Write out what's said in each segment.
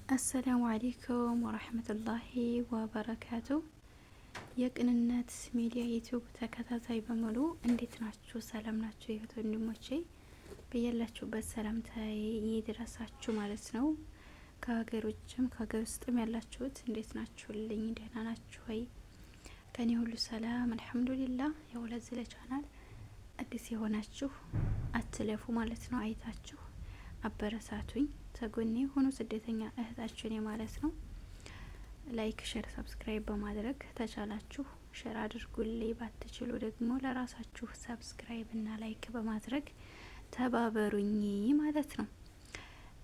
السلام عليكم ورحمة الله وبركاته። የቅንነት ሚዲያ ዩቲዩብ ተከታታይ በሙሉ እንዴት ናችሁ? ሰላም ናችሁ? የእህት ወንድሞቼ በያላችሁበት ሰላምታዬ ይድረሳችሁ ማለት ነው። ከሀገር ውጭም ከሀገር ውስጥም ያላችሁት እንዴት ናችሁልኝ? ደህና ናችሁ ወይ? ከኔ ሁሉ ሰላም الحمد لله። ያው ለዚህ ለቻናል አዲስ የሆናችሁ አትለፉ ማለት ነው። አይታችሁ አበረታቱኝ፣ ተጎኔ ሆኖ ስደተኛ እህታችሁ እኔ ማለት ነው። Like፣ share፣ subscribe በማድረግ ተቻላችሁ share አድርጉልኝ፣ ባትችሉ ደግሞ ለራሳችሁ subscribe እና like በማድረግ ተባበሩኝ ማለት ነው።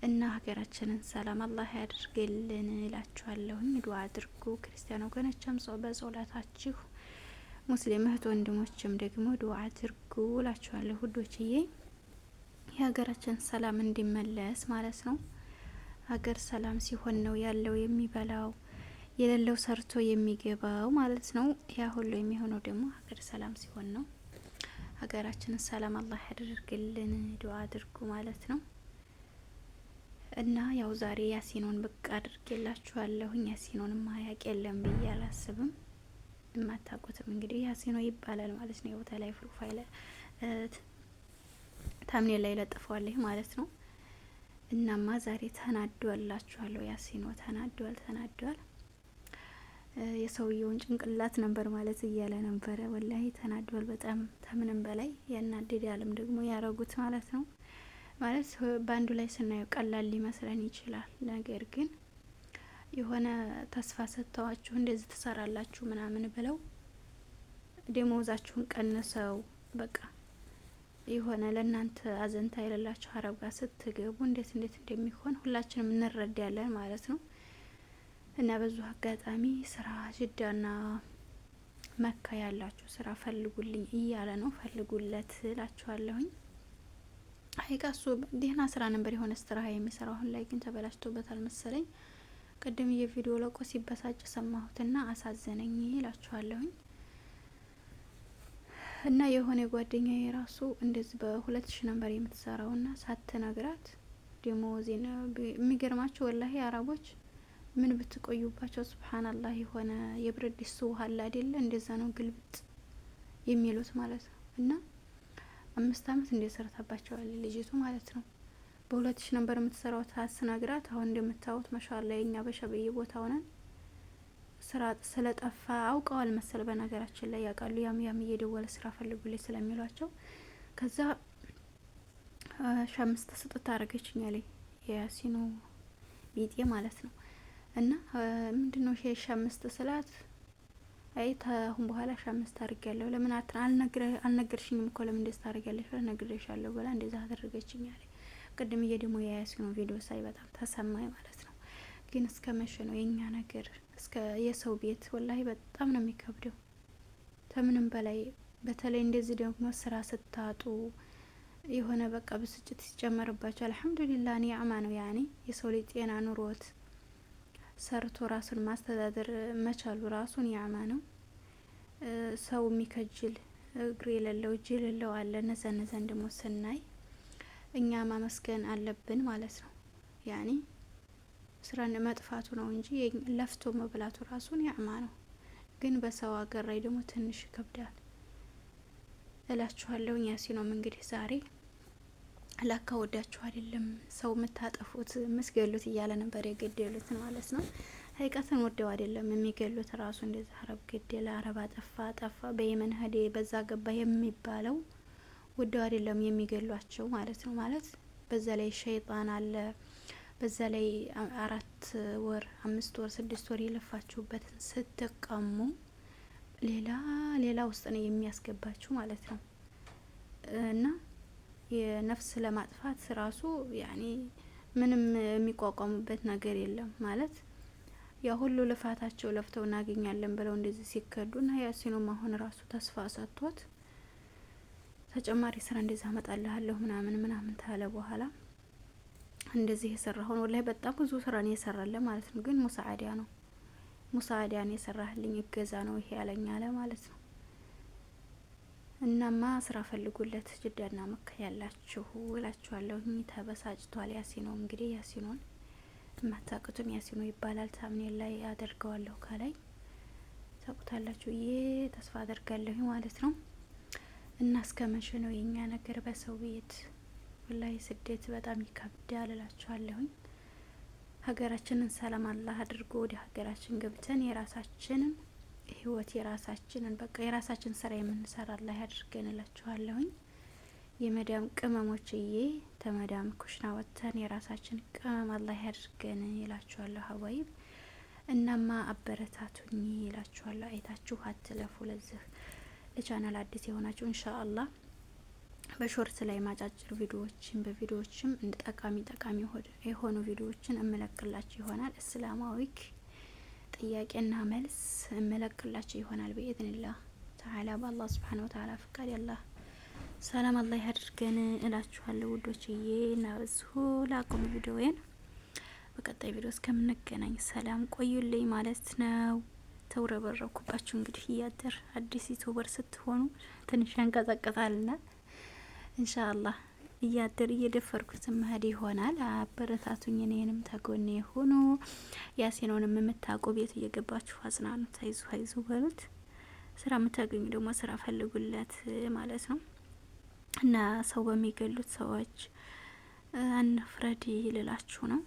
እና ሀገራችንን ሰላም አላህ ያድርግልን እላችኋለሁኝ። ዱአ አድርጉ ክርስቲያን ወገኖችም በጸሎታችሁ፣ ሙስሊም እህት ወንድሞችም ደግሞ ዱአ አድርጉ እላችኋለሁ ውዶችዬ፣ የሀገራችን ሰላም እንዲመለስ ማለት ነው። ሀገር ሰላም ሲሆን ነው ያለው የሚበላው፣ የሌለው ሰርቶ የሚገባው ማለት ነው። ያ ሁሉ የሚሆነው ደግሞ ሀገር ሰላም ሲሆን ነው። ሀገራችንን ሰላም አላህ ያደርግልን፣ ዱአ አድርጉ ማለት ነው። እና ያው ዛሬ ያሲኖን ብቅ አድርጌላችኋለሁኝ። ያሲኖን ማያቅ የለም ብዬ አላስብም። የማታውቁትም እንግዲህ ያሲኖ ይባላል ማለት ነው። ቦታ ላይ profile thumbnail ላይ ለጥፈዋለሁ ማለት ነው። እናማ ዛሬ ተናዷላችኋለሁ። ያሲኖ ተናዷል፣ ተናዷል። የሰውየውን ጭንቅላት ነበር ማለት እያለ ነበረ። والله ተናዷል በጣም ከምንም በላይ ያናድዳልም ደግሞ ያረጉት ማለት ነው። ማለት በአንዱ ላይ ስናየው ቀላል ሊመስለን ይችላል። ነገር ግን የሆነ ተስፋ ሰጥተዋችሁ እንደዚህ ትሰራላችሁ ምናምን ብለው ደሞዛችሁን ቀንሰው በቃ የሆነ ለእናንተ አዘንታ የሌላችሁ አረብ ጋር ስትገቡ እንዴት እንዴት እንደሚሆን ሁላችንም እንረዳለን ማለት ነው። እና በዙ አጋጣሚ ስራ ጅዳና መካ ያላችሁ ስራ ፈልጉልኝ እያለ ነው። ፈልጉለት እላችኋለሁኝ። ሀይቃ እሱ ደህና ስራ ነበር የሆነ ስራ የሚሰራው፣ አሁን ላይ ግን ተበላሽቶበታል መሰለኝ። ቅድም የቪዲዮ ለቆ ሲበሳጭ ሰማሁትና አሳዘነኝ እላችኋለሁኝ። እና የሆነ ጓደኛ የራሱ እንደዚህ በ2000 ነበር የምትሰራውና ሳትነግራት ደሞዜን፣ የሚገርማቸው والله አረቦች ምን ብትቆዩባቸው سبحان الله የሆነ የብረት ድስት ውሃ አለ አይደለ? እንደዛ ነው ግልብጥ የሚሉት ማለት ነው። እና 5 አመት እንደ ሰርታባቸዋል ልጅቱ ማለት ነው። በ2000 ነበር የምትሰራው ታስነግራት። አሁን እንደምታዩት ما شاء الله የኛ በሻ በየቦታው ነን። ስራ ስለጠፋ አውቀዋል መሰል፣ በነገራችን ላይ ያውቃሉ። ያም ያም እየደወለ ስራ ፈልጉልኝ ስለሚሏቸው ከዛ 500 ስጥት አደረገችኝ አለኝ የያሲኑ ቢጤ ማለት ነው። እና ምንድነው ይሄ 500 ስላት፣ አይ ተአሁን በኋላ 500 አድርጊያለሁ፣ ለምን አልነገርሽኝም እኮ፣ ለምን እንደዚህ ታደርጊያለሽ ብላ ነግሬሻለሁ ብላ እንደዛ አደረገችኝ አለኝ። ቅድም እየ ደግሞ የያሲኑ ቪዲዮ ሳይ በጣም ተሰማኝ ማለት ነው። ግን እስከ መቼ ነው የኛ ነገር? እስከ የሰው ቤት والله በጣም ነው የሚከብደው ከምንም በላይ። በተለይ እንደዚህ ደግሞ ስራ ስታጡ የሆነ በቃ ብስጭት ሲጨመርባቸው። الحمد لله نعمة ነው። ያኔ የሰው ልጅ ጤና ኑሮት ሰርቶ ራሱን ማስተዳደር መቻሉ ራሱ نعمة ነው። ሰው የሚከጅል እግር የሌለው እጅ የሌለው አለ። እነዛ እነዛን ደግሞ ስናይ እኛ ማመስገን አለብን ማለት ነው። ያኔ ስራን መጥፋቱ ነው እንጂ ለፍቶ መብላቱ ራሱ نعمة ነው። ግን በሰው ሀገር ላይ ደግሞ ትንሽ ይከብዳል እላችኋለሁ። ያሲኖም እንግዲህ ዛሬ ላካ ወዳችሁ አይደለም ሰው የምታጠፉት የምትገሉት እያለ ነበር የገደሉት ማለት ነው። ሀይቀትን ወደው አይደለም የሚገሉት። ራሱ እንደዛ አረብ ገደለ፣ አረብ አጠፋ ጠፋ፣ በየመን ሄደ፣ በዛ ገባ የሚባለው ወደው አይደለም የሚገሏቸው ማለት ነው። ማለት በዛ ላይ ሸይጣን አለ። በዛ ላይ 4 ወር፣ 5 ወር፣ 6 ወር የለፋችሁበትን ስትቀሙ ሌላ ሌላ ውስጥ ነው የሚያስገባችሁ ማለት ነው። እና የነፍስ ለማጥፋት ራሱ ያኔ ምንም የሚቋቋሙበት ነገር የለም። ማለት ያ ሁሉ ልፋታቸው ለፍተው እናገኛለን ብለው እንደዚህ ሲከዱ እና ያሲኑም አሁን ራሱ ተስፋ ሰጥቶት ተጨማሪ ስራ እንደዚህ አመጣልሃለሁ ምናምን ምናምን ታለ በኋላ እንደዚህ የሰራኸውን والله በጣም ብዙ ስራ ነው የሰራለ ማለት ነው። ግን مساعدة ነው፣ مساعدة ነው የሰራህልኝ፣ እገዛ ነው ይሄ ያለኝ አለ ማለት ነው። እናማ ስራ ፈልጉለት ጅዳና መካ ያላችሁ እላችኋለሁ። ተበሳጭቷል ያሲኖ። እንግዲህ ያሲኖን የማታውቁትም ያሲኖ ይባላል። Thumbnail ላይ አደርገዋለሁ ከላይ ታውቁታላችሁ ብዬ ተስፋ አደርጋለሁ ማለት ነው። እና እስከ መቼ ነው የኛ ነገር በሰው ቤት? ወላሂ ስደት በጣም ይከብዳል እላችኋለሁኝ። ሀገራችንን ሰላም አላህ አድርጎ ወደ ሀገራችን ገብተን የራሳችንን ህይወት የራሳችንን በቃ የራሳችን ስራ የምንሰራ አላህ ያድርገን እላችኋለሁኝ። የመዳም ቅመሞችዬ ተመዳም ኩሽና ወጥተን የራሳችን ቅመም አላህ ያድርገን ይላችኋለሁ ሀባይብ። እናማ አበረታቱኝ ይላችኋለሁ። አይታችሁ አትለፉ። ለዚህ ለቻናል አዲስ የሆናችሁ ኢንሻአላህ በ short ላይ ማጫጭር ቪዲዮዎችን በቪዲዮዎችም እንደ ጠቃሚ ጠቃሚ የሆኑ ቪዲዮዎችን እመለቅላችሁ ይሆናል። እስላማዊክ ጥያቄና መልስ እመለቅላችሁ ይሆናል بإذن الله تعالى በአላህ سبحانه وتعالى ፍቃድ ያላህ ሰላም አላህ ያድርገን እላችኋለሁ ውዶችዬ። እና በዚሁ ላቁም ቪዲዮዬን። በቀጣይ ቪዲዮ እስከምንገናኝ ሰላም ቆዩልኝ ማለት ነው። ተውረበረኩባችሁ እንግዲህ እያደር አዲስ YouTuber ስትሆኑ ትንሽ ያንቀጠቅጣልና ኢንሻአላህ እያደር እየደፈርኩት መሄድ ይሆናል። አበረታቱኝ፣ እኔንም ተጎኔ ሆኖ ያሴኖንም የምታውቁ ቤት እየገባችሁ አጽናኑት፣ አይዞ አይዞ በሉት። ስራ የምታገኙ ደግሞ ስራ ፈልጉለት ማለት ነው። እና ሰው በሚገሉት ሰዎች አንፍረድ ልላችሁ ነው።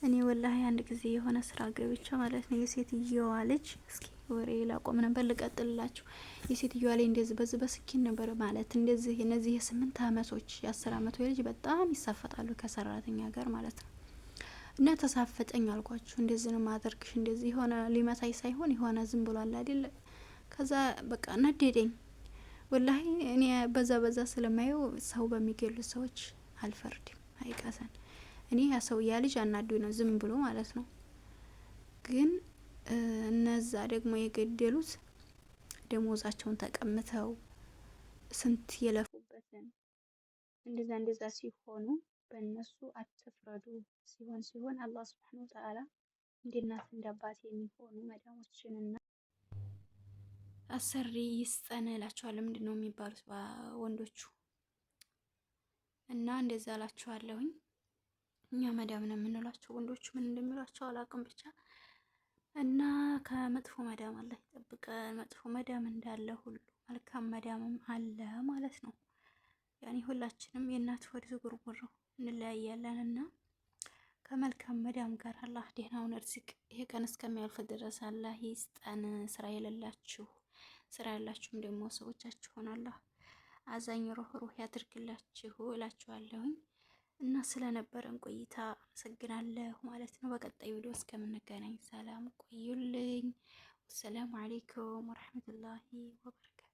እኔ ወላሂ አንድ ጊዜ የሆነ ስራ ገብቼ ማለት ነው የሴትየዋ ልጅ እስኪ ወሬ ላቆም ነበር ልቀጥልላችሁ። የሴትየዋ ላይ እንደዚህ በዚህ በስኪን ነበር ማለት እንደዚህ እነዚህ የ8 አመቶች የ10 አመቱ ልጅ በጣም ይሳፈጣሉ ከሰራተኛ ጋር ማለት ነው። እና ተሳፈጠኝ አልኳችሁ። እንደዚህ ነው ማደርግሽ፣ እንደዚህ የሆነ ሊመታኝ ሳይሆን የሆነ ዝም ብሏል አይደል? ከዛ በቃ ነደደኝ። ወላሂ እኔ በዛ በዛ ስለማየው ሰው በሚገሉ ሰዎች አልፈርድም። አይቀሰን እኔ ያ ሰው ያ ልጅ አናዶኝ ነው ዝም ብሎ ማለት ነው። ግን እነዛ ደግሞ የገደሉት ደሞዛቸውን ተቀምተው ስንት የለፉበትን እንደዛ እንደዛ ሲሆኑ በእነሱ አትፍረዱ። ሲሆን ሲሆን አላህ سبحانه وتعالى እንደ እናት እንደ አባት የሚሆኑ መዳሞችንና አሰሪ ይስጠን እላችኋለሁ። ምንድን ነው የሚባሉት ወንዶቹ? እና እንደዛ እላችኋለሁኝ። እኛ መዳም ነው የምንላቸው፣ ወንዶቹ ምን እንደሚሏቸው አላውቅም ብቻ። እና ከመጥፎ መዳም አላህ ይጠብቀን። መጥፎ መዳም እንዳለ ሁሉ መልካም መዳምም አለ ማለት ነው። ያኔ ሁላችንም የእናት ሆድ ዝጉርጉር ነው እንለያያለን እና ከመልካም መዳም ጋር አላህ ደህናውን እርዝቅ ይሄ ቀን እስከሚያልፍ ድረስ አላህ ይስጠን። ስራ የሌላችሁ ስራ ያላችሁም ደግሞ ሰዎቻችሁን አላህ አዛኝ ሩህሩህ ያድርግላችሁ እላችኋለሁኝ። እና ስለነበረን ቆይታ አመሰግናለሁ ማለት ነው። በቀጣይ ቪዲዮ እስከምንገናኝ ሰላም ቆዩልኝ። والسلام عليكم ورحمة الله وبركاته።